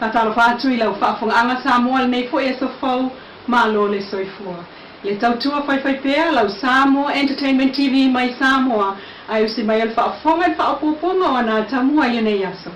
Faatalofa atu i lau faafofogaaga Samoa i lenei foi aso fou, malo le soifua. Le tautua faifaipea lau Samoa Entertainment TV mai Samoa ae usi mai o le faafofoga i le faaopoopoga o ana atamua i lenei aso.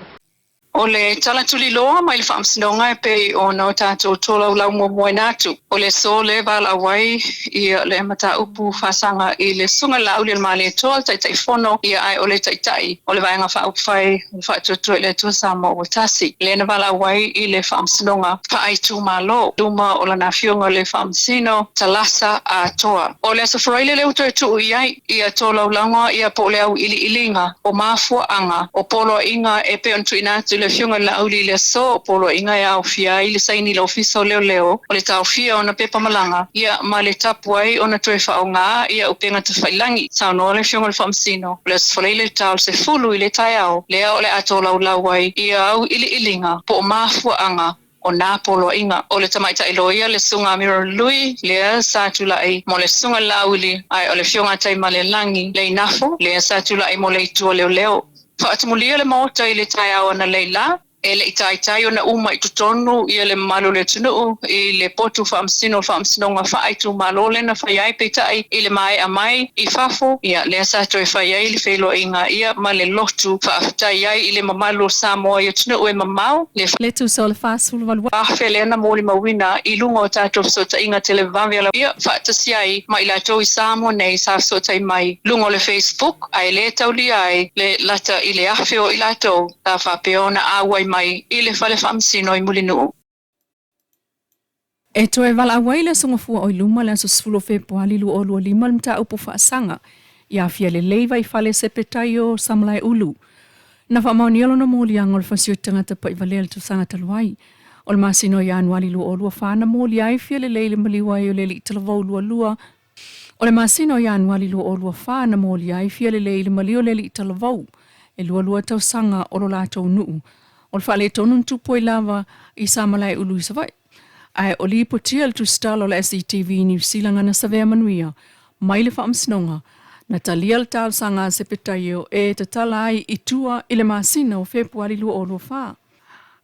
O le tala tuliloa mai le Faamasinoga e pei ona o tatou tolaulau muamuaina atu, o le aso lea e valaau ai ia le mataupu faasaga i le Susuga i le Laaulialemalietoa, le Taitaifono, ia ae o le Taitai o le Vaega Faaupufai o le Faatuatua i le Atua Samoa ua Tasi, lea na valaau ai i le Faamasinoga Faaitumalo i luma o lana Afioga le Faamasino Talasa Atoa. O le Aso Faraile lea ua toe tuu i ai ia tolaulauga ia po o le auiliiliga o mafuaaga o poloaiga e pei ona tuuina atu i le Afioga i le Laauli i le aso o poloaiga e aofia ai le saini i le Ofisa o Leoleo o le taofia ona pepa malaga ia ma le tapu ai ona toe faaaoga ia upega tafailagi. Saunoa le Afioga i le Faamasino o le Aso Faraile i le ta o le 10 i le taeao lea o le a tolaulau ai ia auiliiliga po o mafuaaga o nā poloaiga. O le tamaitai loia le Susuga a Muriel Lui lea sa tulai mo le Susuga i le Laauli ae o le Afioga a Taimalelagi Leinafo lea sa tulai mo le Itu o Leoleo. Faatumulia le Maota i le taeao analeila, e le i taitai ona uma i totonu ia le mamalu o le atunuu i le potu faamasino o le Faamasinoga Faaitumalo lea na fai ai, peitai i le maea mai i fafo, ia lea sa toe fai ai le feiloaiga ia ma le lotu faafetai ai i le mamalu o Samoa i atunuu e mamao, le. Le tusa o le 48. Afe lea na molimauina i luga o tatou fesootaiga televaveve o le ia faatasi ai ma i latou i Samoa nei sa fesootai mai luga o le Facebook ae le taulia ai le lata i le 1000 o i latou sa faapea ona auai mai i le fale faamasino i Mulinuu. E toe valaau ai le Aso Gafua o i luma le aso 10 o Fepuali 2025 le mataupu faasaga i aafia lelei Vaifale Sepetaio Samalaeulu. Na faamaonia lona moliaga o le fasioti tagata pa'ivalea i le tausaga talu ai. O le masina o Ianuali 2024 na molia ai fia lelei le maliu ai o le alii talavou lualua. O le masina o Ianuali 2024 na molia ai fia lelei le maliu o le alii talavou e lualua tausaga o lo latou nuu. O le faaletonu na tupu ai lava i Samalaeulu i Savaii. Ae o lipotia le tusitala o le SCTV i Niu Sila na savea manuia mai le faamasinoga na talia le talosaga a Sepetaio e tatala ai i tua i le masina o Fepuari 2024.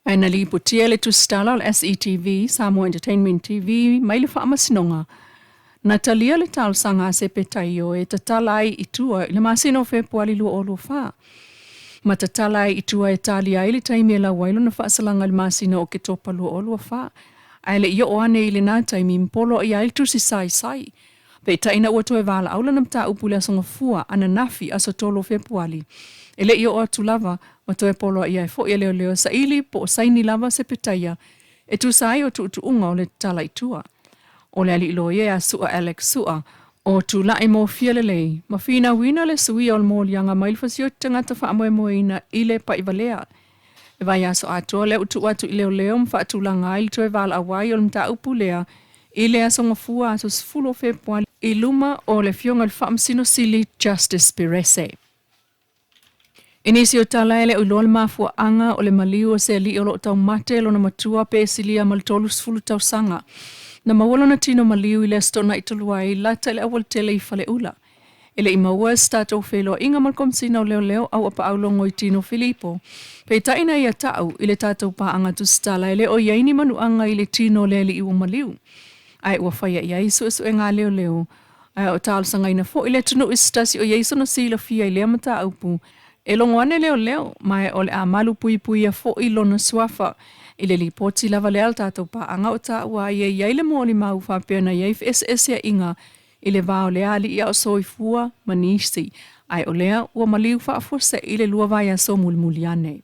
Ae na lipotia le tusitala o le SETV, Samoa Entertainment TV, mai le faamasinoga na talia le talosaga a Sepetaio e tatala ai i tua i le masina o Fepuari 2024. Ma tatala ai i tua e talia ai le taimi e lau ai lona faasalaga i le masina o Oketopa 2024. Ae le i oo ane i lena taimi ma poloaia ai le tusi saisai. Peitai ina ua toe valaau lana mataupu i le Aso Gafua ananafi aso 3 o Fepuali, e le i oo atu lava ma toe poloaia ai foi e leoleo saili po o saini lava se petaia e tusa ai o tuutuuga o le tatala i tua. O le alii loia ia Su'a Alex Su'a, o tulai mo fia lelei ma finauina le suia o le moliaga mai le fasioti tagata faamoemoeina i le pa'ivalea. E vaiaso atoa lea ua tuu atu i leoleo ma faatulaga ai le toe valaau ai o le mataupu lea i le Aso Gafua aso 10 o Fepuali i luma o le Afioga i le Faamasino Sili Justice Perese. I nisi o tala e le o iloa le mafuaaga o le maliu o se alii o lo o taumate lona matua pe silia ma le 30 tausaga. Na maua lona tino maliu i le Aso Toonai talu ai lata i le aualatele i Faleula. E le i maua se tatou feiloaiga ma le Komesina o Leoleo Auapaau Logoitino Filipo. Peitai na ia ta'u i le tatou paaga tusitala e le o i ai ni manuaga i le tino o le alii ua maliu. Ae ua faia i ai suesuega a leoleo. Ae o talosagaina foi le atunuu i se tasi o i ai sona silafia i lea mataupu. E logo ane leoleo, ma e o le a malu puipuia foi lona suafa. I le lipoti lava lea a le tatou paaga o taua ai e i ai le molimau faapea na i ai feeseeseaiga i le va o le alii a o soifua ma nisi, ae o lea ua maliu faafuasei i le lua vaiaso mulimuli ane.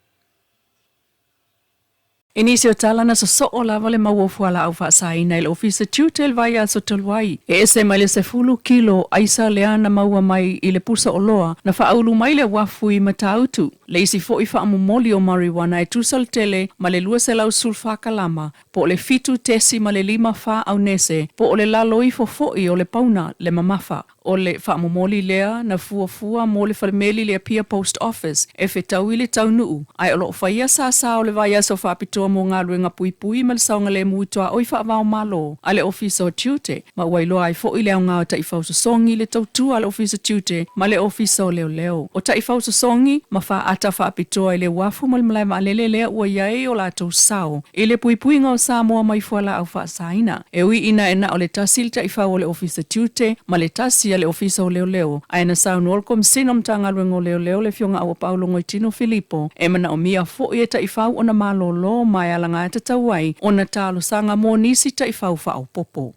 I nisi o tala na sosoo lava le mau o fualaau faasaina i le Ofisa Tiute i le vaiaso talu ai, e ese mai le 10 kilo aisa lea na maua mai i le pusa oloa na faaulu mai le uafu i Matautu, le isi foi faamomoli o marijuana e tusa le tele ma le 214 kalama po o le 7.54 aunese, po o le lalo ifo foi o le pauna le mamafa. O le faamomoli lea na fuafua mo le falemeli i le Apia Post Office e fetaui le taunuu, ae o lo o faia sasa o le vaiaso faapitoa mo galuega puipui ma le saogalemu i tuaoi faava-o-Malo a le Ofisa o Tiute, ma ua iloa ai foi le aoga o taifau sosogi i le tautua a le Ofisa Tiute ma le Ofisa o Leoleo. O taifau sosogi ma faata faapitoa i le uafu ma le malae vaalele lea ua i ai o latou sao i le puipuiga o Samoa mai fualaau faasaina. E ui ina e na o le tasi le taifau o le Ofisa Tiute ma le tasi a le Ofisa o Leoleo, ae na saunoa le Komesina o Matagaluega o Leoleo le Afioga Auapaau Logoitino Filipo e manaomia foi e taifau ona malolo ma e alagatatau ai ona talosaga mo nisi taifau faaopoopo.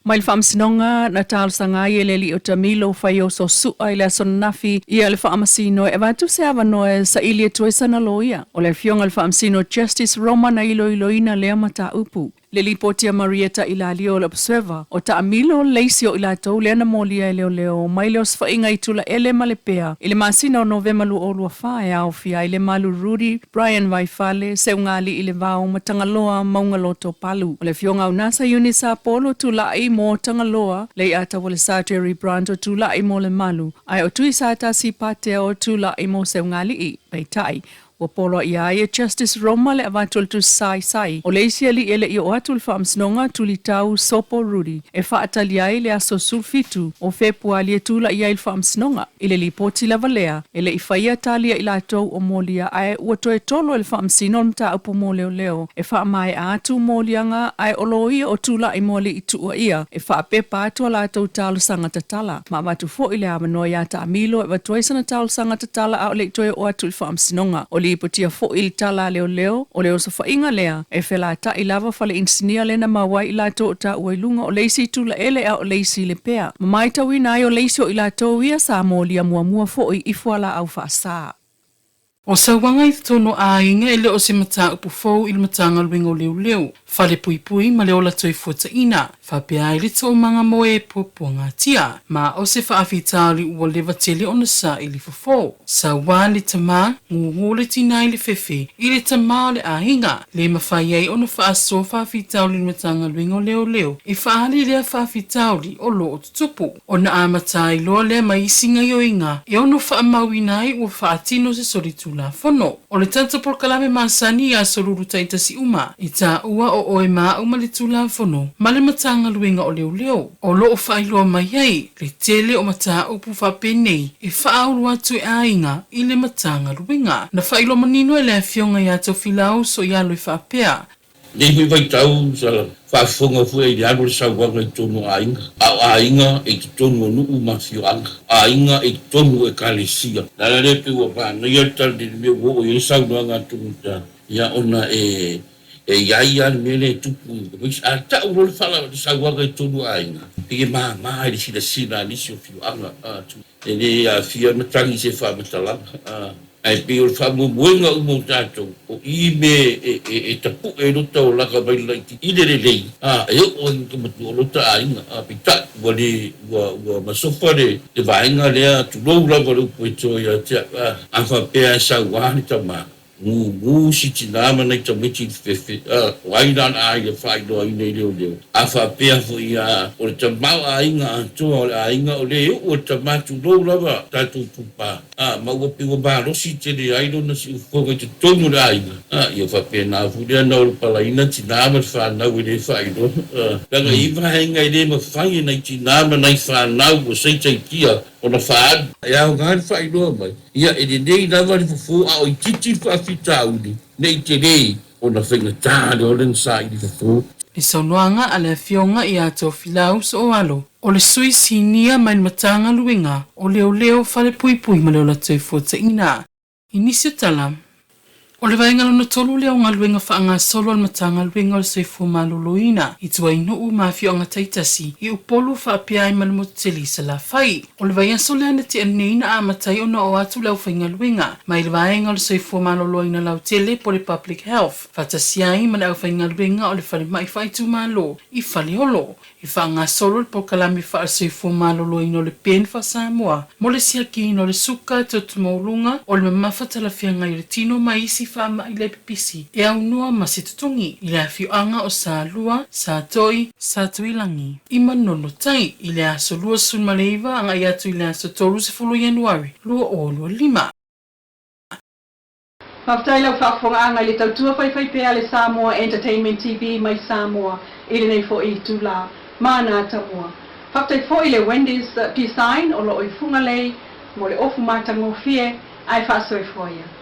Mai le Faamasinoga na talosaga ai e le alii o Tamilo Faioso Su'a i le aso ananafi ia le Faamasino e avatu se avanoa e saili atu ai sana loia. O le Afioga i le Faamasino Justice Roma na iloiloina lea mataupu. Le lipoti a Marietta Ilalio o le Observer, o Taamilo le isi o i latou lea na molia e leoleo mai le osofaiga i Tulaele ma Lepea i le masina o Novema 2024 e aofia ai le Malu Rudy Brian Vaifale, Seugalii Levao ma Tagaloa Maugaloto Palu. O le Afioga Unasa Eunice Apolo Tulai mo Tagaloa, Leiataualesa Jerry Brandt o Tulai mo Lemalu, ae o Tuisatasi Patea o Tulai mo Seugalii. Peitai, ua poloaia ai e Justice Roma le avatu o le tusi saisai o le isi alii e le i oo atu i le Faamasinoga Tulitau Sopo Rudy e faatali ai le aso 17 o Fepuali e tulai ai i le Faamasinoga. I le lipoti lava lea, e le i faia tali a i latou o molia ae ua toe tolo e le Faamasino le mataupu mo leoleo e faamaea atu moliaga ae o loia o tulai mo alii tuuaia e faapepa atu a latou talosaga tatala ma avatu foi le avanoa iā Taamilo e avatu ai sana talosaga tatala a o le i toe oo atu i le Faamasinoga. O lipotia foi i le tala a leoleo, o le osofaiga lea e felataʻi lava fale inisinia lea na maua ai i latou o taua i luga o le isi i Tulaele a o le isi i Lepea. Ma matauina ai o le isi o i latou ia sa molia muamua foi i fualaau faasa. O sauaga i totonu o aiga e le o se mataupu fou i le Matagaluega o Leoleo, Falepuipui ma le Ola Toifuataina, faapea ai le toomaga mo e puapuagatia, ma o se faafitauli ua leva tele ona saili fofo. Saua le tama, gugu le tina i le fefe i le tama o le aiga, le mafai ai ona faasoa faafitauli i le Matagaluega o Leoleo e faaali lea faafitauli o lo o tutupu. Ona amata ai loa lea mai isi gaioiga e ono faamauina ai ua faatino se solitulafono. O le tatou polokalame masani i aso lulu taitasi uma, i taua o oe ma au ma le Tulafono ma le Matagaluega o Leoleo, o lo o faailoa mai ai le tele o mataupu faapenei e faaulu atu e aiga i le Matagaluega. Na faailoa manino e le Afioga ia Tofilau Soialo e faapea, Nei foi vaitau sa faafofoga foi i le alu o le sauaga i totonu o aiga, a o aiga e i totonu o nuu ma afioaga, o aiga e i totonu o ekalesia. O le ala lea pei ua manaia le tala i le mea ua oo i ai le saunoaga a Tumuta, ia ona e e i ai lava le mea lea e tupu i aemaise a tau loa le fala le sauaga i totonu o aiga, pei e mama i le silasila a nisi o afioaga. E le aafia matagi i se faamatalaga, ae pei o le faamoemoega uma o tatou, o i me e tapu'e ai lota olaga mai le laitiiti i le lelei, e oo ai i le matua o lota aiga. Peitai, ua le, ua, ua masofa le vaega lea, tulou lava le upu e toe ia te au, a faapea e saua le tama, Gugu si tina ma nai tamaiti i le fefe, a, o ai la le aiga faailoaina i leoleo? A faapea foi a, o le tamaoaiga atoa o le aiga o le oo o le tama tulou lava tatou itupa, a, ma ua pei ua malosi tele ai lona siufofoga i totonu o le aiga, a, ia faapena foi lea na olopalaina tina ma le fanau e le faailoa, a, leaga e i ai vaega e le mafai e nai tina ma nai fanau ua saitaitia ona faaalu. E aoga le faailoa mai, ia e lelei lava le fofo a o itiiti le faafitauli ne i tele ona faigata le ola na saili fofo. Le saunoaga a le Afioga ia Tofilau Sooalo, o le Sui Sinia mai le Matagaluega o Leoleo, Falepuipui ma le Ola Toefuataiga. I nisi o tala, o le vaega lona tolu lea o galuega faagasolo a le Matagaluega o le Soifua Maloloina i Tuainuu ma afioaga taitasi i Upolu faapea ai ma le motu tele i Salafai. O le vaiaso lea na tea nei na amata ai ona oo atu le aufaigaluega mai le vaega o le Soifua Maloloina lautele po o le Public Health faatasi ai ma le aufaigaluega o le Falemai Faaitumalo i Faleolo E faagasolo le polokalame faale-soifua maloloina o le PEN faa-Samoa mo le siakiina o le suka, toto maualuga, o le mamafa talafeagai o le tino ma isi. faama'i le pipisi e aunoa ma se totogi i le afioaga o Salua, Satoi, Satuilagi i Manono Tai i le aso 29 agai atu i le aso 30 Ianuari 2025. Faafetai lau faafofogaaga i le tautua faifaipea a le Samoa Entertainment TV mai Samoa i lenei foi itulā. Mana tamua. Faafetai foi i le Wendy's Design o lo o i Fugalei mo le ofu matagofie ae faasoifua ia.